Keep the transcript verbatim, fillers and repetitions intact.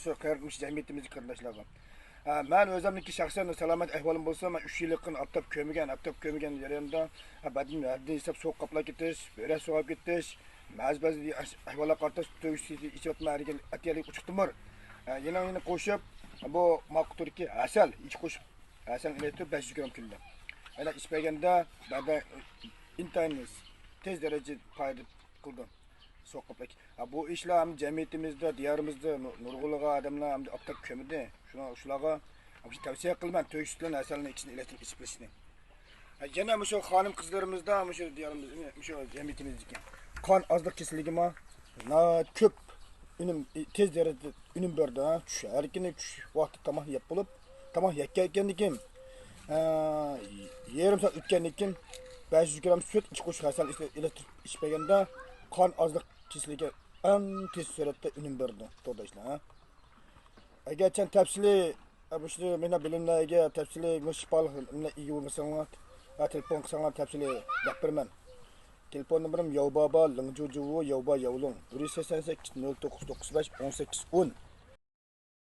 شۇ قېرىنداش جەمئىيىتىمىزدىكى قېرىنداشلارغا. ھە، مەن ئۆزۈمنىڭكى شەخسەن سالامەت ئەھۋالىم بولسا، مەن ئۈچ يىل يېقىن ئاپتاپ كۆرمىگەن، ئاپتاپ كۆرمىگەن جەرياندا، ھە، بەدىنىم ھەددىدىن ھېساب سوغۇق قاپلاپ كېتىش، بۆرەك سوغۇپ كېتىش، بەزى بەزى ئەھۋاللارغا قارىتا تۆگىسى ئىچىۋاتىمەن، ھەرگە ئەتىيەلىك ئۇچۇقتىمۇر. ھە، يېنىڭ يېنى قوشۇپ، بۇ ماقۇتۇردىكى ھەسەل، ئىچ قوشۇپ، ھەسەل ئېلېكتر بەش يۈز گرام كۈندە. ئەنە ئىچىپ بەرگەندە، بەدەن ئىنتايىن تېز دەرىجىدە پايدا قىلىدۇ. سوقۇپ، ھە، بۇ ئىشلار ھەم جەمئىيىتىمىزدە، دىيارىمىزدا نۇ-، نۇرغۇنلىغان ئادەملەر ھەم ئاپتاپ كۆمىدى. شۇڭا شۇلارغا مۇشۇ تەۋسىيە قىلىمەن، تۆگە سۈتى بىلەن ھەسەلنى ئىككىسىنى ئېلېكتر ئىچىپ بېرىشنى. ھە، يەنە مۇشۇ خانىم قىزلىرىمىزدا، مۇشۇ دىيارىمىز، مۇشۇ جەمئىيىتىمىزدىكى قان ئازلىق كېسىلىگىمۇ ناھايىتى كۆپ ئۈنۈم، تېز دەرىجىدە ئۈنۈم بەردى، ھە. چۈش، ھەر كۈنى چۈش ۋاقتى تاماق يەپ بولۇپ، تاماق يەپ كەلگەندىن كېيىن، ئە، يېرىم سائەت ئۆتكەندىن كېيىن بەش يۈز گرام سۈت، ئىچ قوشۇق ھەسەل ئېلېكتر ئىچىپ بەرگەندە، قان ئازلىق كېسىلىگە ئەڭ تېز سۈرئەتتە ئۈنۈم بەردى، تورداشلار، ھە. ئەگەرچە تەپسىلىي، ئە، مۇشۇ مېنىڭ بىلىملەرگە تەپسىلىي، مۇشۇ شىپالىق بىلىملەر ئىگە بولمىساڭلار، ھە، تېلېفون قىلساڭلار تەپسىلىي دەپ بېرىمەن. تېلېفون نومۇرۇم ياۋبابا لىڭجۇجۇۋۇ ياۋبا ياۋلۇڭ، بىر يۈز سەكسەن سەككىز، نۆل توققۇز توققۇز بەش، ئون سەككىز ئون.